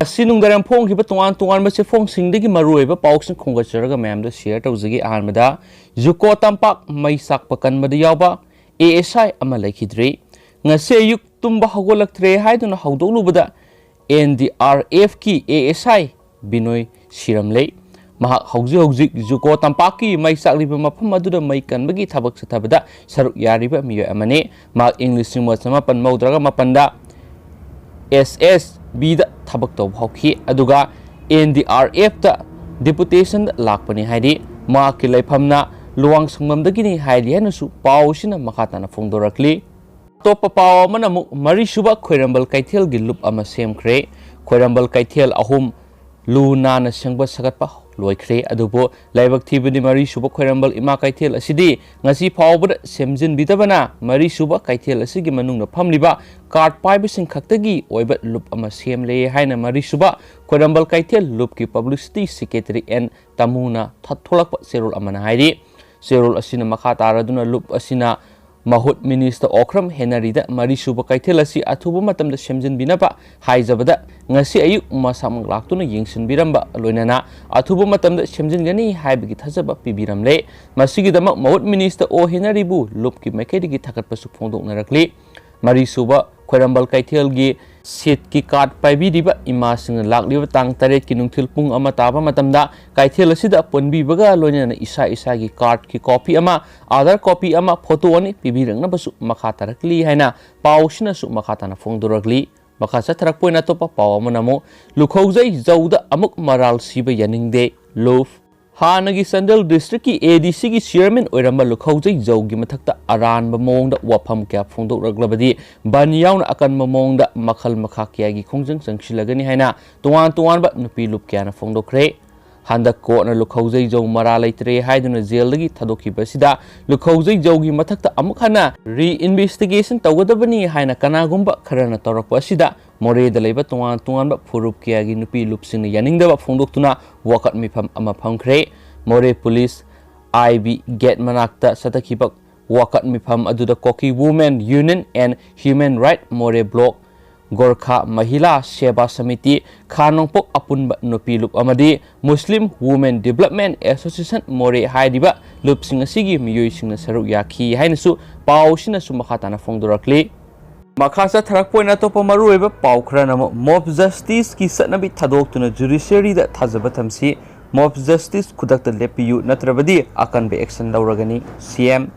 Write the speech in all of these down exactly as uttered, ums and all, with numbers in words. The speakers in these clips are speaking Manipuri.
ꯉꯁꯤ ꯅꯨꯡꯗꯥꯡ ꯐꯣꯡꯈꯤꯕ ꯇꯣꯉꯥꯟ ꯇꯣꯉꯥꯟꯕ ꯆꯦꯐꯣꯡꯁꯤꯡꯗꯒꯤ ꯃꯔꯨꯑꯣꯏꯕ ꯄꯥꯎꯁꯤꯡ ꯈꯣꯝꯒꯠꯆꯔꯒ ꯃꯌꯥꯝꯗ ꯁꯤꯌꯔ ꯇꯧꯖꯒꯦ꯫ ꯑꯍꯥꯟꯕꯗ, ꯖꯨꯀꯣ ꯇꯝꯄꯥꯛ ꯃꯩ ꯆꯥꯛꯄ ꯀꯟꯕꯗ ꯌꯥꯎꯕ ꯑꯦ ꯑꯦꯁ ꯑꯥꯏ ꯑꯃ ꯂꯩꯈꯤꯗ꯭ꯔꯦ꯫ ꯉꯁꯤ ꯑꯌꯨꯛ ꯇꯨꯝꯕ ꯍꯧꯒꯠꯂꯛꯇ꯭ꯔꯦ ꯍꯥꯏꯗꯨꯅ ꯍꯧꯗꯣꯛꯂꯨꯕꯗ N D R ꯑꯦꯐꯀꯤ A S ꯑꯥꯏ ꯕꯤꯅꯣꯏ ꯁꯤꯔꯝꯂꯦ꯫ ꯃꯍꯥꯛ ꯍꯧꯖꯤꯛ ꯍꯧꯖꯤꯛ ꯖꯨꯀꯣ ꯇꯝꯄꯥꯛꯀꯤ ꯃꯩ ꯆꯥꯛꯂꯤꯕ ꯃꯐꯝ ꯑꯗꯨꯗ ꯃꯩ ꯀꯟꯕꯒꯤ ꯊꯕꯛ ꯆꯠꯊꯕꯗ ꯁꯔꯨꯛ ꯌꯥꯔꯤꯕ ꯃꯤꯑꯣꯏ ꯑꯃꯅꯤ꯫ ꯃꯍꯥꯛ ꯏꯪ ꯂꯤꯁꯤꯡ ꯑꯃ ꯆꯃꯥꯄꯟ ꯃꯧꯗ꯭ꯔꯥꯒ ꯃꯥꯄꯟꯗ ꯑꯦꯁ ꯑꯦꯁ ꯕꯤꯗ ꯊꯕꯛ ꯇꯧꯕ ꯍꯧꯈꯤ, ꯑꯗꯨꯒ ꯑꯦꯟ ꯗꯤ ꯑꯥꯔ ꯑꯦꯐꯇ ꯗꯤꯄꯨꯇꯦꯁꯟꯗ ꯂꯥꯛꯄꯅꯤ ꯍꯥꯏꯔꯤ꯫ ꯃꯍꯥꯛꯀꯤ ꯂꯩꯐꯝꯅ ꯂꯨꯋꯥꯡ ꯁꯪꯕꯝꯗꯒꯤꯅꯤ ꯍꯥꯏꯔꯤ ꯍꯥꯏꯅꯁꯨ ꯄꯥꯎ ꯑꯁꯤꯅ ꯃꯈꯥ ꯇꯥꯅ ꯐꯣꯡꯗꯣꯔꯛꯂꯤ꯫ ꯑꯇꯣꯞꯄ ꯄꯥꯎ ꯑꯃꯅ ꯑꯃꯨꯛ ꯃꯔꯤꯁꯨꯕ ꯈꯣꯏꯔꯝꯕꯜ ꯀꯩꯊꯦꯜꯒꯤ ꯂꯨꯞ ꯑꯃ ꯁꯦꯝꯈ꯭ꯔꯦ꯫ ꯈꯣꯏꯔꯝꯕꯜ ꯀꯩꯊꯦꯜ ꯑꯍꯨꯝ ꯂꯨ ꯅꯥꯟꯅ ꯁꯦꯡꯕ ꯁꯥꯒꯠꯄ ꯂꯣꯏꯈ꯭ꯔꯦ꯫ ꯑꯗꯨꯕꯨ ꯂꯥꯏꯕꯛ ꯊꯤꯕꯗꯤ ꯃꯔꯤꯁꯨꯕ ꯈꯣꯏꯔꯝꯕꯜ ꯏꯃꯥ ꯀꯩꯊꯦꯜ ꯑꯁꯤꯗꯤ ꯉꯁꯤ ꯐꯥꯎꯕꯗ ꯁꯦꯝꯖꯤꯟꯕꯤꯗꯕꯅ ꯃꯔꯤꯁꯨꯕ ꯀꯩꯊꯦꯜ ꯑꯁꯤꯒꯤ ꯃꯅꯨꯡꯗ ꯐꯝꯂꯤꯕ ꯀꯥꯔꯠ ꯄꯥꯏꯕꯁꯤꯡ ꯈꯛꯇꯒꯤ ꯑꯣꯏꯕ ꯂꯨꯞ ꯑꯃ ꯁꯦꯝꯂꯦ ꯍꯥꯏꯅ ꯃꯔꯤꯁꯨꯕ ꯈꯣꯏꯔꯝꯕꯜ ꯀꯩꯊꯦꯜ ꯂꯨꯞꯀꯤ ꯄꯕ꯭ꯂꯤꯁꯤꯇꯤ ꯁꯦꯀ꯭ꯔꯦꯇꯔꯤ ꯑꯦꯟ ꯇꯥꯃꯨꯅ ꯊ-, ꯊꯣꯛꯂꯛꯄ ꯆꯦꯔꯣꯜ ꯑꯃꯅ ꯍꯥꯏꯔꯤ꯫ ꯆꯦꯔꯣꯜ ꯑꯁꯤꯅ ꯃꯈꯥ ꯇꯥꯔꯗꯨꯅ ꯂꯨꯞ ꯑꯁꯤꯅ ꯃꯍꯨꯠ ꯃꯤꯅꯤꯁꯇꯔ ꯑꯣꯀ꯭ꯔꯝ ꯍꯦꯅꯔꯤꯗ ꯃꯔꯤꯁꯨꯕ ꯀꯩꯊꯦꯜ ꯑꯁꯤ ꯑꯊꯨꯕ ꯃꯇꯝꯗ ꯁꯦꯝꯖꯤꯟꯕꯤꯅꯕ ꯍꯥꯏꯖꯕꯗ ꯉꯁꯤ ꯑꯌꯨꯛ ꯃꯁꯥꯃꯛ ꯂꯥꯛꯇꯨꯅ ꯌꯦꯡꯁꯤꯟꯕꯤꯔꯝꯕ ꯂꯣꯏꯅꯅ ꯑꯊꯨꯕ ꯃꯇꯝꯗ ꯁꯦꯝꯖꯤꯟꯒꯅꯤ ꯍꯥꯏꯕꯒꯤ ꯊꯥꯖꯕ ꯄꯤꯕꯤꯔꯝꯂꯦ꯫ ꯃꯁꯤꯒꯤꯗꯃꯛ ꯃꯍꯨꯠ ꯃꯤꯅꯤꯁꯇꯔ ꯑꯣ ꯍꯦꯅꯔꯤꯕꯨ ꯂꯨꯞꯀꯤ ꯃꯥꯏꯀꯩꯗꯒꯤ ꯊꯥꯒꯠꯄꯁꯨ ꯐꯣꯡꯗꯣꯛꯅꯔꯛꯂꯤ꯫ ꯃꯔꯤꯁꯨꯕ ꯈꯣꯏꯔꯝꯕꯜ ꯀꯩꯊꯦꯜꯒꯤ ꯁꯤꯠꯀꯤ ꯀꯥꯔꯠ ꯄꯥꯏꯕꯤꯔꯤꯕ ꯏꯃꯥꯁꯤꯡꯅ ꯂꯥꯛꯂꯤꯕ ꯇꯥꯡ ꯇꯔꯦꯠꯀꯤ ꯅꯨꯡꯊꯤꯜ ꯄꯨꯡ ꯑꯃ ꯇꯥꯕ ꯃꯇꯝꯗ ꯀꯩꯊꯦꯜ ꯑꯁꯤꯗ ꯄꯨꯟꯕꯤꯕꯒ ꯂꯣꯏꯅꯅ ꯏꯁꯥ ꯏꯁꯥꯒꯤ ꯀꯥꯔꯠꯀꯤ ꯀꯣꯄꯤ ꯑꯃ, ꯑꯥꯙꯥꯔ ꯀꯣꯄꯤ ꯑꯃ, ꯐꯣꯇꯣ ꯑꯅꯤ ꯄꯤꯕꯤꯔꯛꯅꯕꯁꯨ ꯃꯈꯥ ꯇꯥꯔꯛꯂꯤ ꯍꯥꯏꯅ ꯄꯥꯎꯁꯤꯅꯁꯨ ꯃꯈꯥ ꯇꯥꯅ ꯐꯣꯡꯗꯣꯔꯛꯂꯤ꯫ ꯃꯈꯥ ꯆꯠꯊꯔꯛꯄ ꯑꯣꯏꯅ ꯑꯇꯣꯞꯄ ꯄꯥꯎ ꯑꯃꯅ ꯑꯃꯨꯛ ꯂꯨꯈꯧꯖꯩ ꯖꯧꯗ ꯑꯃꯨꯛ ꯃꯔꯥꯜ ꯁꯤꯕ ꯌꯥꯅꯤꯡꯗꯦ, ꯂꯨꯞ꯫ ꯍꯥꯟꯅꯒꯤ ꯆꯥꯟꯗꯦꯜ ꯗꯤꯁꯇ꯭ꯔꯤꯛꯀꯤ ꯑꯦ ꯗꯤ ꯁꯤꯒꯤ ꯆꯤꯌꯔꯃꯦꯟ ꯑꯣꯏꯔꯝꯕ ꯂꯨꯈꯧꯖꯩ ꯖꯧꯒꯤ ꯃꯊꯛꯇ ꯑꯔꯥꯟꯕ ꯃꯑꯣꯡꯗ ꯋꯥꯐꯝ ꯀꯌꯥ ꯐꯣꯡꯗꯣꯛꯂꯛꯂꯕꯗꯤ ꯕꯟ ꯌꯥꯎꯅ ꯑꯀꯟꯕ ꯃꯑꯣꯡꯗ ꯃꯈꯜ ꯃꯈꯥ ꯀꯌꯥꯒꯤ ꯈꯣꯡꯖꯪ ꯆꯪꯁꯤꯜꯂꯒꯅꯤ ꯍꯥꯏꯅ ꯇꯣꯉꯥꯟ ꯇꯣꯉꯥꯟꯕ ꯅꯨꯄꯤ ꯂꯨꯞ ꯀꯌꯥꯅ ꯐꯣꯡꯗꯣꯛꯈ꯭ꯔꯦ꯫ ꯍꯟꯗꯛ ꯀꯣꯔꯠꯅ ꯂꯨꯈꯧꯖꯩ ꯖꯧ ꯃꯔꯥ ꯂꯩꯇ꯭ꯔꯦ ꯍꯥꯏꯗꯨꯅ ꯖꯦꯜꯗꯒꯤ ꯊꯥꯗꯣꯛꯈꯤꯕ ꯑꯁꯤꯗ ꯂꯨꯈꯧꯖꯩ ꯖꯧꯒꯤ ꯃꯊꯛꯇ ꯑꯃꯨꯛ ꯍꯟꯅ ꯔꯤꯏꯟꯚꯦꯁꯇꯤꯒꯦꯁꯟ ꯇꯧꯒꯗꯕꯅꯤ ꯍꯥꯏꯅ ꯀꯅꯥꯒꯨꯝꯕ ꯈꯔꯅ ꯇꯧꯔꯛꯄ ꯑꯁꯤꯗ ꯃꯣꯔꯦꯗ ꯂꯩꯕ ꯇꯣꯉꯥꯟ ꯇꯣꯉꯥꯟꯕ ꯐꯨꯔꯨꯞ ꯀꯌꯥꯒꯤ ꯅꯨꯄꯤ ꯂꯨꯞꯁꯤꯡꯅ ꯌꯥꯅꯤꯡꯗꯕ ꯐꯣꯡꯗꯣꯛꯇꯨꯅ ꯋꯥꯀꯠ ꯃꯤꯐꯝ ꯑꯃ ꯐꯝꯈ꯭ꯔꯦ꯫ ꯃꯣꯔꯦ ꯄꯨꯂꯤꯁ ꯑꯥꯏ ꯕꯤ ꯒꯦꯠ ꯃꯅꯥꯛꯇ ꯆꯠꯊꯈꯤꯕ ꯋꯥꯀꯠ ꯃꯤꯐꯝ ꯑꯗꯨꯗ Kuki Women Union and Human Right Moreh Block, Gorkha ꯃꯍꯤꯂꯥ ꯁꯦꯕꯥ ꯁꯃꯤꯇꯤ, ꯈꯥ ꯅꯣꯡꯄꯣꯛ ꯑꯄꯨꯟꯕ ꯅꯨꯄꯤ ꯂꯨꯞ ꯑꯃꯗꯤ ꯃꯨꯁꯂꯤꯝ ꯋꯨꯃꯦꯟ ꯗꯤꯕꯂꯞꯃꯦꯟ ꯑꯦꯁꯣꯁꯤꯌꯦꯁꯟ ꯃꯣꯔꯦ ꯍꯥꯏꯔꯤꯕ ꯂꯨꯞꯁꯤꯡ ꯑꯁꯤꯒꯤ ꯃꯤꯑꯣꯏꯁꯤꯡꯅ ꯁꯔꯨꯛ ꯌꯥꯈꯤ ꯍꯥꯏꯅꯁꯨ ꯄꯥꯎꯁꯤꯅꯁꯨ ꯃꯈꯥ ꯇꯥꯅ ꯐꯣꯡꯗꯣꯔꯛꯂꯤ꯫ ꯃꯈꯥ ꯆꯠꯊꯔꯛꯄ ꯑꯣꯏꯅ ꯑꯇꯣꯞꯄ ꯃꯔꯨꯑꯣꯏꯕ ꯄꯥꯎ ꯈꯔꯅ ꯑꯃꯨꯛ ꯃꯣꯞ ꯖꯁꯇꯤꯁꯀꯤ ꯆꯠꯅꯕꯤ ꯊꯥꯗꯣꯛꯇꯨꯅ ꯖꯨꯗꯤꯁꯤꯌꯔꯤꯗ ꯊꯥꯖꯕ ꯊꯝꯁꯤ꯫ ꯃꯣꯞ ꯖꯁꯇꯤꯁ ꯈꯨꯗꯛꯇ ꯂꯦꯞꯄꯤꯌꯨ, ꯅꯠꯇ꯭ꯔꯕꯗꯤ ꯑꯀꯟꯕ ꯑꯦꯛꯁꯟ ꯂꯧꯔꯒꯅꯤ꯫ ꯁꯤ ꯑꯦꯝ꯫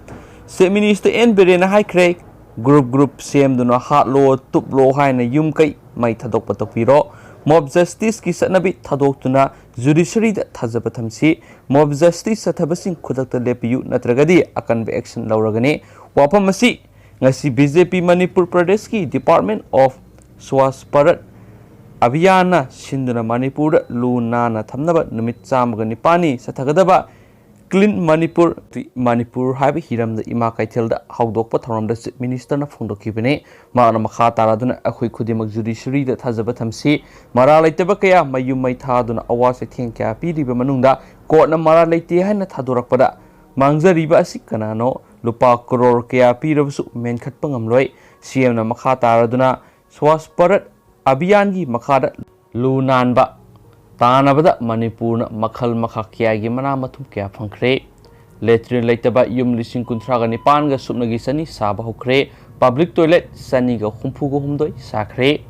ꯆꯤꯐ ꯃꯤꯅꯤꯁꯇꯔ ꯑꯦꯟ ꯕꯤꯔꯦꯟꯅ ꯍꯥꯏꯈ꯭ꯔꯦ, ꯒ꯭ꯔꯨꯞ ꯒ꯭ꯔꯨꯞ ꯁꯦꯝꯗꯨꯅ ꯍꯥꯠꯂꯣ, ꯇꯨꯞꯂꯣ ꯍꯥꯏꯅ ꯌꯨꯝ ꯀꯩ ꯃꯩ ꯊꯥꯗꯣꯛꯄ ꯇꯧꯕꯤꯔꯣ꯫ ꯃꯣꯞ ꯖꯁꯇꯤꯁꯀꯤ ꯆꯠꯅꯕꯤ ꯊꯥꯗꯣꯛꯇꯨꯅ ꯖꯨꯗꯤꯁꯤꯌꯔꯤꯗ ꯊꯥꯖꯕ ꯊꯝꯁꯤ꯫ ꯃꯣꯞ ꯖꯁꯇꯤꯁ ꯆꯠꯊꯕꯁꯤꯡ ꯈꯨꯗꯛꯇ ꯂꯦꯞꯄꯤꯌꯨ, ꯅꯠꯇ꯭ꯔꯒꯗꯤ ꯑꯀꯟꯕ ꯑꯦꯛꯁꯟ ꯂꯧꯔꯒꯅꯤ꯫ ꯋꯥꯐꯝ ꯑꯁꯤ ꯉꯁꯤ ꯕꯤ ꯖꯦ ꯄꯤ ꯃꯅꯤꯄꯨꯔ ꯄ꯭ꯔꯗꯦꯁꯀꯤ ꯗꯤꯄꯥꯔꯠꯃꯦꯟ ꯑꯣꯐ ꯁ꯭ꯋꯥꯁ ꯚꯥꯔꯠ ꯑꯚꯤꯌꯥꯟꯅ ꯁꯤꯟꯗꯨꯅ ꯃꯅꯤꯄꯨꯔꯗ ꯂꯨ ꯅꯥꯟꯅ ꯊꯝꯅꯕ ꯅꯨꯃꯤꯠ ꯆꯥꯝꯃꯒ ꯅꯤꯄꯥꯜꯅꯤ ꯆꯠꯊꯒꯗꯕ ꯀ꯭ꯂꯤꯟ ꯃꯅꯤꯄꯨꯔ, ꯃꯅꯤꯄꯨꯔ ꯍꯥꯏꯕ ꯍꯤꯔꯝꯗ ꯏꯃꯥ ꯀꯩꯊꯦꯜꯗ ꯍꯧꯗꯣꯛꯄ ꯊꯧꯔꯝꯗ ꯆꯤꯐ ꯃꯤꯅꯤꯁꯇꯔꯅ ꯐꯣꯡꯗꯣꯛꯈꯤꯕꯅꯤ꯫ ꯃꯍꯥꯛꯅ ꯃꯈꯥ ꯇꯥꯔꯗꯨꯅ ꯑꯩꯈꯣꯏ ꯈꯨꯗꯤꯡꯃꯛ ꯖꯨꯗꯤꯁꯤꯌꯔꯤꯗ ꯊꯥꯖꯕ ꯊꯝꯁꯤ꯫ ꯃꯔꯥꯜ ꯂꯩꯇꯕ ꯀꯌꯥ ꯃꯌꯨꯝ ꯃꯩ ꯊꯥꯗꯨꯅ ꯑꯋꯥ ꯆꯩꯊꯦꯡ ꯀꯌꯥ ꯄꯤꯔꯤꯕ ꯃꯅꯨꯡꯗ ꯀꯣꯔꯠꯅ ꯃꯔꯥꯜ ꯂꯩꯇꯦ ꯍꯥꯏꯅ ꯊꯥꯗꯣꯔꯛꯄꯗ ꯃꯥꯡꯖꯔꯤꯕ ꯑꯁꯤ ꯀꯅꯥꯅꯣ? ꯂꯨꯄꯥ ꯀꯔꯣꯔ ꯀꯌꯥ ꯄꯤꯔꯕꯁꯨ ꯃꯦꯟꯈꯠꯄ ꯉꯝꯂꯣꯏ꯫ ꯁꯤ ꯑꯦꯝꯅ ꯃꯈꯥ ꯇꯥꯔꯗꯨꯅ ꯁ꯭ꯋꯥꯁ ꯚꯥꯔꯠ ꯑꯚꯤꯌꯥꯟꯒꯤ ꯃꯈꯥꯗ ꯂꯨ ꯅꯥꯟꯕ ꯇꯥꯅꯕꯗ ꯃꯅꯤꯄꯨꯔꯅ ꯃꯈꯜ ꯃꯈꯥ ꯀꯌꯥꯒꯤ ꯃꯅꯥ ꯃꯊꯨꯝ ꯀꯌꯥ ꯐꯪꯈ꯭ꯔꯦ꯫ ꯂꯦꯇ꯭ꯔꯤꯟ ꯂꯩꯇꯕ ꯌꯨꯝ ꯂꯤꯁꯤꯡ ꯀꯨꯟꯊ꯭ꯔꯥꯒ ꯅꯤꯄꯥꯟꯒ ꯁꯨꯞꯅꯒꯤ ꯆꯅꯤ ꯁꯥꯕ ꯍꯧꯈ꯭ꯔꯦ꯫ ꯄꯕ꯭ꯂꯤꯛ ꯇꯣꯏꯂꯦꯠ ꯆꯅꯤꯒ ꯍꯨꯝꯐꯨꯒ ꯍꯨꯝꯗꯣꯏ ꯁꯥꯈ꯭ꯔꯦ꯫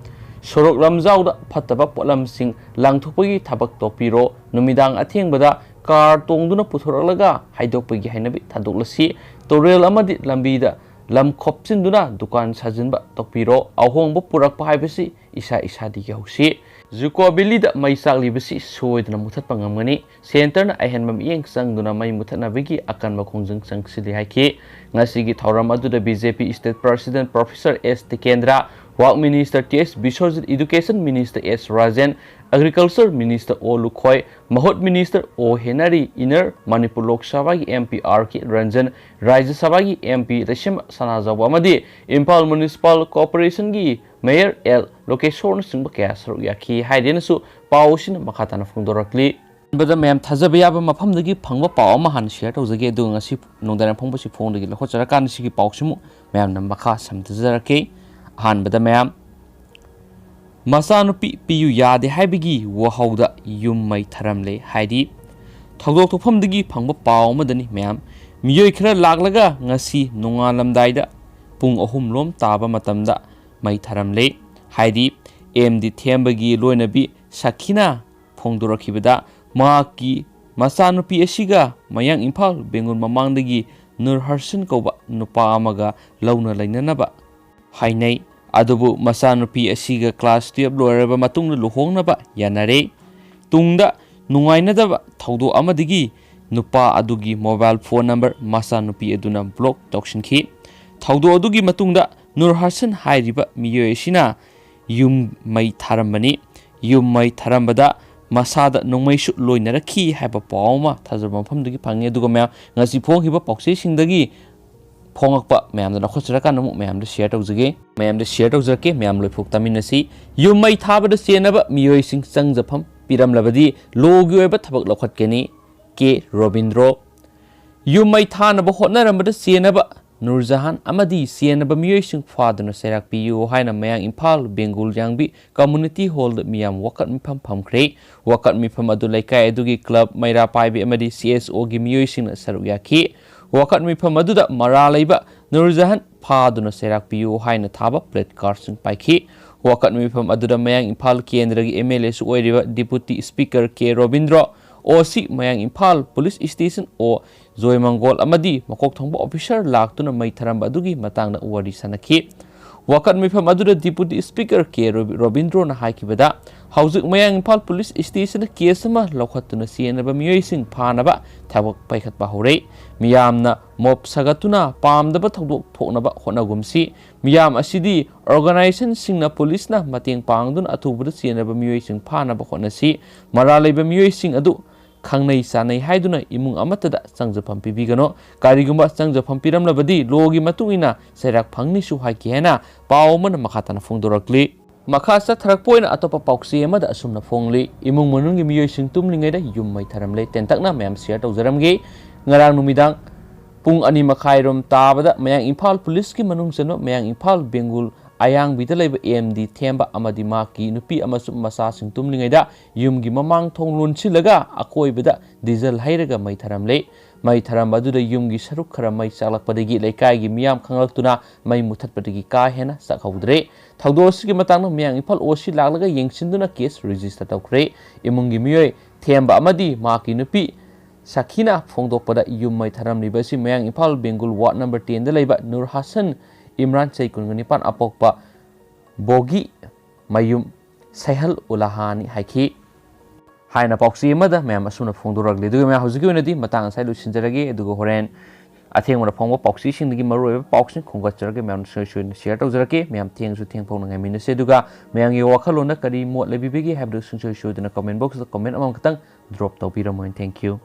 ꯁꯣꯔꯣꯛ ꯂꯝꯖꯥꯎꯗ ꯐꯠꯇꯕ ꯄꯣꯠꯂꯝꯁꯤꯡ ꯂꯪꯊꯣꯛꯄꯒꯤ ꯊꯕꯛ ꯇꯧꯕꯤꯔꯣ꯫ ꯅꯨꯃꯤꯗꯥꯡ ꯑꯊꯦꯡꯕꯗ ꯀꯥꯔ ꯇꯣꯡꯗꯨꯅ ꯄꯨꯊꯣꯔꯛꯂꯒ ꯍꯥꯏꯗꯣꯛꯄꯒꯤ ꯍꯩꯅꯕꯤ ꯊꯥꯗꯣꯛꯂꯁꯤ꯫ ꯇꯨꯔꯦꯜ ꯑꯃꯗꯤ ꯂꯝꯕꯤꯗ ꯂꯝ ꯈꯣꯞꯆꯤꯟꯗꯨꯅ ꯗꯨꯀꯥꯟ ꯁꯥꯖꯤꯟꯕ ꯇꯧꯕꯤꯔꯣ꯫ ꯑꯍꯣꯡꯕ ꯄꯨꯔꯛꯄ ꯍꯥꯏꯕꯁꯤ ꯏꯁꯥ ꯏꯁꯥꯗꯒꯤ ꯍꯧꯁꯤ꯫ ꯖꯨꯀꯣ ꯚꯦꯂꯤꯗ ꯃꯩ ꯆꯥꯛꯂꯤꯕꯁꯤ ꯁꯣꯏꯗꯅ ꯃꯨꯊꯠꯄ ꯉꯝꯒꯅꯤ꯫ ꯁꯦꯟꯇꯔꯅ ꯑꯍꯦꯟꯕ ꯃꯤꯠꯌꯦꯡ ꯆꯪꯗꯨꯅ ꯃꯩ ꯃꯨꯊꯠꯅꯕꯒꯤ ꯑꯀꯟꯕ ꯈꯣꯡꯖꯪ ꯆꯪꯁꯤꯜꯂꯤ ꯍꯥꯏꯈꯤ꯫ ꯉꯁꯤꯒꯤ ꯊꯧꯔꯝ ꯑꯗꯨꯗ ꯕꯤ ꯖꯦ ꯄꯤ ꯁ꯭ꯇꯦꯠ ꯄ꯭ꯔꯁꯤꯗꯦꯟꯠ ꯄ꯭ꯔꯣꯐꯦꯁꯔ ꯑꯦꯁ ꯇꯤꯀꯦꯟꯗ꯭ꯔ, ꯋꯥꯔꯛ ꯃꯤꯅꯤꯁꯇꯔ ꯇꯤ ꯑꯦꯁ ꯕꯤꯁ꯭ꯋꯖꯤꯠ, ꯏꯗꯨꯀꯦꯁꯟ ꯃꯤꯅꯤꯁꯇꯔ ꯑꯦꯁ ꯔꯥꯖꯦꯟ, ꯑꯦꯒ꯭ꯔꯤꯀꯜꯆꯔ ꯃꯤꯅꯤꯁꯇꯔ ꯑꯣ ꯂꯨꯈꯣꯏ, ꯃꯍꯨꯠ ꯃꯤꯅꯤꯁꯇꯔ ꯑꯣ ꯍꯦꯅꯔꯤ, ꯏꯟꯅꯔ ꯃꯅꯤꯄꯨꯔ ꯂꯣꯛ ꯁꯚꯥꯒꯤ ꯑꯦꯝ ꯄꯤ ꯑꯥꯔ ꯀꯦ ꯔꯟꯖꯟ, ꯔꯥꯖ꯭ꯌ ꯁꯚꯥꯒꯤ ꯑꯦꯝ ꯄꯤ ꯂꯩꯁꯦꯝꯕ ꯁꯅꯥꯖꯥꯎꯕ ꯑꯃꯗꯤ ꯏꯝꯐꯥꯜ ꯃ꯭ꯌꯨꯅꯤꯁꯤꯄꯥꯜ ꯀꯣꯔꯄꯣꯔꯦꯁꯟꯒꯤ ꯃꯦꯌꯔ ꯑꯦꯜ ꯂꯣꯀꯦꯁꯣꯔꯅꯆꯤꯡꯕ ꯀꯌꯥ ꯁꯔꯨꯛ ꯌꯥꯈꯤ ꯍꯥꯏꯗꯨꯅꯁꯨ ꯄꯥꯎ ꯑꯁꯤꯅ ꯃꯈꯥ ꯇꯥꯅ ꯐꯣꯡꯗꯣꯔꯛꯂꯤ꯫ ꯑꯍꯥꯟꯕꯗ ꯃꯌꯥꯝ ꯊꯥꯖꯕ ꯌꯥꯕ ꯃꯐꯝꯗꯒꯤ ꯐꯪꯕ ꯄꯥꯎ ꯑꯃ ꯍꯥꯟꯅ ꯁꯤꯌꯔ ꯇꯧꯖꯒꯦ, ꯑꯗꯨꯒ ꯉꯁꯤ ꯅꯣꯡꯗꯥꯏꯔꯝ ꯐꯣꯡꯕꯁꯤ ꯐꯣꯡꯗꯒꯤ ꯂꯧꯈꯠꯆꯔꯀꯥꯟꯗ ꯁꯤꯒꯤ ꯄꯥꯎꯁꯤꯃꯨꯛ ꯃꯌꯥꯝꯅ ꯃꯈꯥ ꯁꯝꯊꯖꯔꯛꯀꯦ꯫ ꯑꯍꯥꯟꯕꯗ ꯃꯌꯥꯝ ꯃꯆꯥꯅꯨꯄꯤ ꯄꯤꯌꯨ ꯌꯥꯗꯦ ꯍꯥꯏꯕꯒꯤ ꯋꯥꯍꯧꯗ ꯌꯨꯝ ꯃꯩ ꯊꯥꯔꯝꯂꯦ꯫ ꯍꯥꯏꯗꯤ, ꯊꯧꯗꯣꯛ ꯊꯣꯛꯐꯝꯗꯒꯤ ꯐꯪꯕ ꯄꯥꯎ ꯑꯃꯗꯅꯤ ꯃꯌꯥꯝ, ꯃꯤꯑꯣꯏ ꯈꯔ ꯂꯥꯛꯂꯒ ꯉꯁꯤ ꯅꯣꯡꯉꯥꯜꯂꯝꯗꯥꯏꯗ ꯄꯨꯡ ꯑꯍꯨꯝ ꯂꯣꯝ ꯇꯥꯕ ꯃꯇꯝꯗ ꯃꯩ ꯊꯥꯔꯝꯂꯦ꯫ ꯍꯥꯏꯗꯤ, ꯑꯦꯝ ꯗꯤ ꯊꯦꯝꯕꯒꯤ ꯂꯣꯏꯅꯕꯤ ꯁꯈꯤꯅꯥ ꯐꯣꯡꯗꯣꯔꯛꯈꯤꯕꯗ, ꯃꯍꯥꯛꯀꯤ ꯃꯆꯥꯅꯨꯄꯤ ꯑꯁꯤꯒ ꯃꯌꯥꯡ ꯏꯝꯐꯥꯜ ꯕꯦꯡꯒꯨꯜ ꯃꯃꯥꯡꯗꯒꯤ ꯅꯨꯔ ꯍꯔꯁꯟ ꯀꯧꯕ ꯅꯨꯄꯥ ꯑꯃꯒ ꯂꯧꯅ ꯂꯩꯅꯅꯕ ꯍꯥꯏꯅꯩ꯫ ꯑꯗꯨꯕꯨ ꯃꯆꯥꯅꯨꯄꯤ ꯑꯁꯤꯒ ꯀ꯭ꯂꯥꯁ ꯇꯨꯌꯦꯜꯞ ꯂꯣꯏꯔꯕ ꯃꯇꯨꯡꯗ ꯂꯨꯍꯣꯡꯅꯕ ꯌꯥꯅꯔꯦ꯫ ꯇꯨꯡꯗ ꯅꯨꯡꯉꯥꯏꯅꯗꯕ ꯊꯧꯗꯣꯛ ꯑꯃꯗꯒꯤ ꯅꯨꯄꯥ ꯑꯗꯨꯒꯤ ꯃꯣꯕꯥꯏꯜ ꯐꯣꯟ ꯅꯝꯕꯔ ꯃꯆꯥꯅꯨꯄꯤ ꯑꯗꯨꯅ ꯕ꯭ꯂꯣꯛ ꯇꯧꯁꯤꯟꯈꯤ꯫ ꯊꯧꯗꯣꯛ ꯑꯗꯨꯒꯤ ꯃꯇꯨꯡꯗ ꯅꯨꯔ ꯍꯁꯟ ꯍꯥꯏꯔꯤꯕ ꯃꯤꯑꯣꯏ ꯑꯁꯤꯅ ꯌꯨꯝ ꯃꯩ ꯊꯥꯔꯝꯕꯅꯤ꯫ ꯌꯨꯝ ꯃꯩ ꯊꯥꯔꯝꯕꯗ ꯃꯁꯥꯗ ꯅꯣꯡꯃꯩꯁꯨ ꯂꯣꯏꯅꯔꯛꯈꯤ ꯍꯥꯏꯕ ꯄꯥꯎ ꯑꯃ ꯊꯥꯖꯕ ꯃꯐꯝꯗꯒꯤ ꯐꯪꯉꯤ꯫ ꯑꯗꯨꯒ ꯃꯌꯥꯝ, ꯉꯁꯤ ꯐꯣꯡꯈꯤꯕ ꯄꯥꯎꯆꯦꯁꯤꯡꯗꯒꯤ ꯐꯣꯡꯉꯛꯄ ꯃꯌꯥꯝꯗ ꯂꯧꯈꯠꯆꯔꯀꯥꯟꯗ ꯑꯃꯨꯛ ꯃꯌꯥꯝꯗ ꯁꯤꯌꯔ ꯇꯧꯖꯒꯦ꯫ ꯃꯌꯥꯝꯗ ꯁꯤꯌꯔ ꯇꯧꯖꯔꯛꯀꯦ꯫ ꯃꯌꯥꯝ ꯂꯣꯏꯐꯥꯎ ꯇꯥꯃꯤꯟꯅꯁꯤ꯫ ꯌꯨꯝ ꯃꯩ ꯊꯥꯕꯗ ꯆꯦꯟꯅꯕ ꯃꯤꯑꯣꯏꯁꯤꯡ ꯆꯪꯖꯐꯝ ꯄꯤꯔꯝꯂꯕꯗꯤ ꯂꯣꯒꯤ ꯑꯣꯏꯕ ꯊꯕꯛ ꯂꯧꯈꯠꯀꯅꯤ꯫ ꯀꯦ ꯔꯣꯕꯤꯟꯗ꯭ꯔꯣ꯫ ꯌꯨꯝ ꯃꯩ ꯊꯥꯅꯕ ꯍꯣꯠꯅꯔꯝꯕꯗ ꯆꯦꯟꯅꯕ ꯅꯨꯔꯖꯍꯥꯟ ꯑꯃꯗꯤ ꯆꯦꯟꯅꯕ ꯃꯤꯑꯣꯏꯁꯤꯡ ꯐꯥꯗꯨꯅ ꯆꯩꯔꯥꯛ ꯄꯤꯌꯨ ꯍꯥꯏꯅ ꯃꯌꯥꯡ ꯏꯝꯐꯥꯜ ꯕꯦꯡꯒꯨꯜ ꯌꯥꯡꯕꯤ ꯀꯝꯃꯨꯅꯤꯇꯤ ꯍꯣꯜꯗ ꯃꯤꯌꯥꯝ ꯋꯥꯀꯠ ꯃꯤꯐꯝ ꯐꯝꯈ꯭ꯔꯦ꯫ ꯋꯥꯀꯠ ꯃꯤꯐꯝ ꯑꯗꯨ ꯂꯩꯀꯥꯏ ꯑꯗꯨꯒꯤ ꯀ꯭ꯂꯕ ꯃꯩꯔꯥ ꯄꯥꯏꯕꯤ ꯑꯃꯗꯤ ꯁꯤ ꯑꯦꯁ ꯑꯣꯒꯤ ꯃꯤꯑꯣꯏꯁꯤꯡꯅ ꯁꯔꯨꯛ ꯌꯥꯈꯤ꯫ ꯋꯥꯀꯠ ꯃꯤꯐꯝ ꯑꯗꯨꯗ ꯃꯔꯥ ꯂꯩꯕ ꯅꯨꯔꯖꯍꯥꯟ ꯐꯥꯗꯨꯅ ꯆꯩꯔꯥꯛ ꯄꯤꯌꯨ ꯍꯥꯏꯅ ꯊꯥꯕ ꯄ꯭ꯂꯦꯠ ꯀꯥꯔꯗꯁꯤꯡ ꯄꯥꯏꯈꯤ꯫ ꯋꯥꯀꯠ ꯃꯤꯐꯝ ꯑꯗꯨꯗ ꯃꯌꯥꯡ ꯏꯝꯐꯥꯜ ꯀꯦꯟꯗ꯭ꯔꯒꯤ ꯑꯦꯝ ꯑꯦꯜ ꯑꯦꯁꯨ ꯑꯣꯏꯔꯤꯕ ꯗꯤꯄꯨꯇꯤ ꯁ꯭ꯄꯤꯀꯔ ꯀꯦ ꯔꯣꯕꯤꯟꯗ꯭ꯔꯣ, ꯑꯣ ꯁꯤ ꯃꯌꯥꯡ ꯏꯝꯐꯥꯜ ꯄꯨꯂꯤꯁ ꯁ꯭ꯇꯦꯁꯟ ꯑꯣ ꯖꯣꯏꯃꯪꯒꯣꯜ ꯑꯃꯗꯤ ꯃꯀꯣꯛ ꯊꯣꯡꯕ ꯑꯣꯐꯤꯁꯔ ꯂꯥꯛꯇꯨꯅ ꯃꯩ ꯊꯥꯔꯝꯕ ꯑꯗꯨꯒꯤ ꯃꯇꯥꯡꯗ ꯋꯥꯔꯤ ꯁꯥꯅꯈꯤ꯫ ꯋꯥꯀꯠ ꯃꯤꯐꯝ ꯑꯗꯨꯗ ꯗꯤꯄꯨꯇꯤ ꯁ꯭ꯄꯤꯀꯔ ꯀꯦ ꯔꯣꯕꯤ-, ꯔꯣꯕꯤꯟꯗ꯭ꯔꯣꯅ ꯍꯥꯏꯈꯤꯕꯗ, ꯍꯧꯖꯤꯛ ꯃꯌꯥꯡ ꯏꯝꯐꯥꯜ ꯄꯨꯂꯤꯁ ꯁ꯭ꯇꯦꯁꯟꯗ ꯀꯦꯁ ꯑꯃ ꯂꯧꯈꯠꯇꯨꯅ ꯆꯦꯟꯅꯕ ꯃꯤꯑꯣꯏꯁꯤꯡ ꯐꯥꯅꯕ ꯊꯕꯛ ꯄꯥꯏꯈꯠꯄ ꯍꯧꯔꯦ꯫ ꯃꯤꯌꯥꯝꯅ ꯃꯣꯞ ꯁꯥꯒꯠꯇꯨꯅ ꯄꯥꯝꯗꯕ ꯊꯧꯗꯣꯛ ꯊꯣꯛꯅꯕ ꯍꯣꯠꯅꯒꯨꯝꯁꯤ꯫ ꯃꯤꯌꯥꯝ ꯑꯁꯤꯗꯤ ꯑꯣꯔꯒꯅꯥꯏꯖꯦꯁꯟꯁꯤꯡꯅ ꯄꯨꯂꯤꯁꯅ ꯃꯇꯦꯡ ꯄꯥꯡꯗꯨꯅ ꯑꯊꯨꯕꯗ ꯆꯦꯟꯅꯕ ꯃꯤꯑꯣꯏꯁꯤꯡ ꯐꯥꯅꯕ ꯍꯣꯠꯅꯁꯤ꯫ ꯃꯔꯥꯜ ꯂꯩꯕ ꯃꯤꯑꯣꯏꯁꯤꯡ ꯑꯗꯨ ꯈꯪꯅꯩ ꯆꯥꯟꯅꯩ ꯍꯥꯏꯗꯨꯅ ꯏꯃꯨꯡ ꯑꯃꯠꯇꯗ ꯆꯪꯖꯐꯝ ꯄꯤꯕꯤꯒꯅꯨ꯫ ꯀꯔꯤꯒꯨꯝꯕ ꯆꯪꯖꯐꯝ ꯄꯤꯔꯝꯂꯕꯗꯤ ꯂꯣꯒꯤ ꯃꯇꯨꯡ ꯏꯟꯅ ꯆꯩꯔꯥꯛ ꯐꯪꯅꯤꯁꯨ ꯍꯥꯏꯈꯤ ꯍꯥꯏꯅ ꯄꯥꯎ ꯑꯃꯅ ꯃꯈꯥ ꯇꯥꯅ ꯐꯣꯡꯗꯣꯔꯛꯂꯤ꯫ ꯃꯈꯥ ꯆꯠꯊꯔꯛꯄ ꯑꯣꯏꯅ ꯑꯇꯣꯞꯄ ꯄꯥꯎꯆꯦ ꯑꯃꯗ ꯑꯁꯨꯝꯅ ꯐꯣꯡꯂꯤ꯫ ꯏꯃꯨꯡ ꯃꯅꯨꯡꯒꯤ ꯃꯤꯑꯣꯏꯁꯤꯡ ꯇꯨꯝꯂꯤꯉꯩꯗ ꯌꯨꯝ ꯃꯩ ꯊꯥꯔꯝꯂꯦ꯫ ꯇꯦꯟꯇꯛꯅ ꯃꯌꯥꯝ ꯁꯤꯌꯔ ꯇꯧꯖꯔꯝꯒꯦ꯫ ꯉꯔꯥꯡ ꯅꯨꯃꯤꯗꯥꯡ ꯄꯨꯡ ꯑꯅꯤ ꯃꯈꯥꯏꯔꯣꯝ ꯇꯥꯕꯗ ꯃꯌꯥꯡ ꯏꯝꯐꯥꯜ ꯄꯨꯂꯤꯁꯀꯤ ꯃꯅꯨꯡ ꯆꯟꯕ ꯃꯌꯥꯡ ꯏꯝꯐꯥꯜ ꯕꯦꯡꯒꯨꯜ ꯑꯌꯥꯡꯕꯤꯗ ꯂꯩꯕ ꯑꯦꯝ ꯗꯤ ꯊꯦꯝꯕ ꯑꯃꯗꯤ ꯃꯍꯥꯛꯀꯤ ꯅꯨꯄꯤ ꯑꯃꯁꯨꯡ ꯃꯆꯥꯁꯤꯡ ꯇꯨꯝꯂꯤꯉꯩꯗ ꯌꯨꯝꯒꯤ ꯃꯃꯥꯡ ꯊꯣꯡ ꯂꯣꯟꯁꯤꯜꯂꯒ ꯑꯀꯣꯏꯕꯗ ꯗꯤꯖꯜ ꯍꯩꯔꯒ ꯃꯩ ꯊꯥꯔꯝꯂꯦ꯫ ꯃꯩ ꯊꯥꯔꯝꯕ ꯑꯗꯨꯗ ꯌꯨꯝꯒꯤ ꯁꯔꯨꯛ ꯈꯔ ꯃꯩ ꯆꯥꯛꯂꯛꯄꯗꯒꯤ ꯂꯩꯀꯥꯏꯒꯤ ꯃꯤꯌꯥꯝ ꯈꯪꯂꯛꯇꯨꯅ ꯃꯩ ꯃꯨꯊꯠꯄꯗꯒꯤ ꯀꯥ ꯍꯦꯟꯅ ꯆꯥꯛꯍꯧꯗ꯭ꯔꯦ꯫ ꯊꯧꯗꯣꯛ ꯑꯁꯤꯒꯤ ꯃꯇꯥꯡꯗ ꯃꯌꯥꯡ ꯏꯝꯐꯥꯜ ꯑꯣ ꯁꯤ ꯂꯥꯛꯂꯒ ꯌꯦꯡꯁꯤꯟꯗꯨꯅ ꯀꯦꯁ ꯔꯦꯖꯤꯁꯇꯔ ꯇꯧꯈ꯭ꯔꯦ꯫ ꯏꯃꯨꯡꯒꯤ ꯃꯤꯑꯣꯏ ꯊꯦꯝꯕ ꯑꯃꯗꯤ ꯃꯍꯥꯛꯀꯤ ꯅꯨꯄꯤ ꯁꯈꯤꯅ ꯐꯣꯡꯗꯣꯛꯄꯗ, ꯌꯨꯝ ꯃꯩ ꯊꯥꯔꯝꯂꯤꯕ ꯑꯁꯤ ꯃꯌꯥꯡ ꯏꯝꯐꯥꯜ ꯕꯦꯡꯒꯨꯜ ꯋꯥꯔꯗ ꯅꯝꯕꯔ ꯇꯦꯟꯗ ꯂꯩꯕ ꯅꯨꯔ ꯍꯥꯁꯟ ꯏꯝꯔꯥꯟ, ꯆꯍꯤ ꯀꯨꯟꯒ ꯅꯤꯄꯥꯟ, ꯑꯄꯣꯛꯄ ꯕꯣꯒꯤ ꯃꯌꯨꯝ ꯁꯩꯍꯜ ꯎꯂꯥꯍꯥꯅꯤ ꯍꯥꯏꯈꯤ ꯍꯥꯏꯅ ꯄꯥꯎꯆꯦ ꯑꯃꯗ ꯃꯌꯥꯝ ꯑꯁꯨꯝꯅ ꯐꯣꯡꯗꯣꯔꯛꯂꯤ꯫ ꯑꯗꯨꯒ ꯃꯌꯥꯝ, ꯍꯧꯖꯤꯛꯀꯤ ꯑꯣꯏꯅꯗꯤ ꯃꯇꯥꯡ ꯑꯁꯥꯏ ꯂꯣꯏꯁꯤꯟꯖꯔꯒꯦ꯫ ꯑꯗꯨꯒ ꯍꯣꯔꯦꯟ ꯑꯊꯦꯡꯕꯗ ꯐꯣꯡꯕ ꯄꯥꯎꯆꯦꯁꯤꯡꯗꯒꯤ ꯃꯔꯨꯑꯣꯏꯕ ꯄꯥꯎꯁꯤꯡ ꯈꯣꯝꯒꯠꯆꯔꯒꯦ, ꯃꯌꯥꯝ ꯁꯨꯡꯁꯣꯏ ꯁꯣꯏꯗꯅ ꯁꯤꯌꯔ ꯇꯧꯖꯔꯛꯀꯦ꯫ ꯃꯌꯥꯝ ꯊꯦꯡꯁꯨ ꯊꯦꯡ ꯐꯥꯎꯅ ꯉꯥꯏꯃꯤꯟꯅꯁꯦ꯫ ꯑꯗꯨꯒ ꯃꯌꯥꯝꯒꯤ ꯋꯥꯈꯜꯂꯣꯟꯗ ꯀꯔꯤ ꯃꯣꯠ ꯂꯩꯕꯤꯕꯒꯦ ꯍꯥꯏꯕꯗꯨ ꯁꯨꯡꯁꯣꯏ ꯁꯣꯏꯗꯅ ꯀꯃꯦꯟ ꯕꯣꯛꯁꯇ ꯀꯃꯦꯟ ꯑꯃꯈꯛꯇꯪ ꯗ꯭ꯔꯣꯞ ꯇꯧꯕꯤꯔꯝꯃꯣ꯫ Thank you꯫